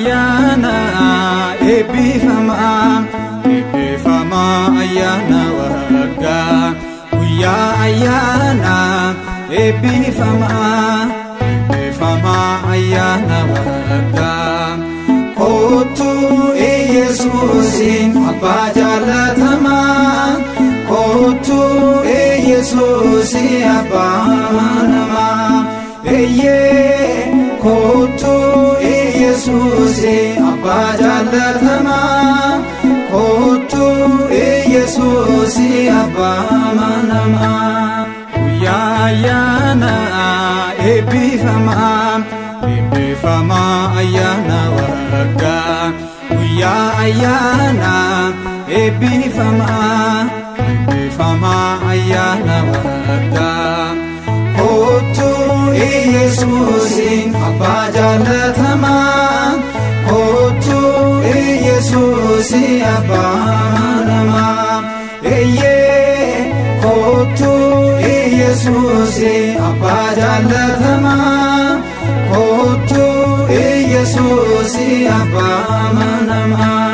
Ayyaana eebbifamaa, eebbifamaa ayyaana waggaa. Guyyaa ayyaana eebbifamaa, eebbifamaa ayyaana waggaa. Kootu Iyesuusiin abbaa jaalatamaa, kootu Iyesuusiin abbaa amanamaa. Eeyyee, kootu Iyesuusiin abbaa jaalatamaa, kootu Iyesuusiin abbaa amanamaa. Guyyaa ayyaana eebbifamaa, eebbifamaa ayyaana waggaa. Guyyaa ayyaana eebbifamaa, eebbifamaa ayyaana waggaa. Kootu Iyesuusiin abbaa jaalatamaa, kootu Iyesuusiin abbaa amanamaa. Eeyyee, kootu Iyesuusiin abbaa jaalatamaa, kootu Iyesuusiin abbaa amanamaa.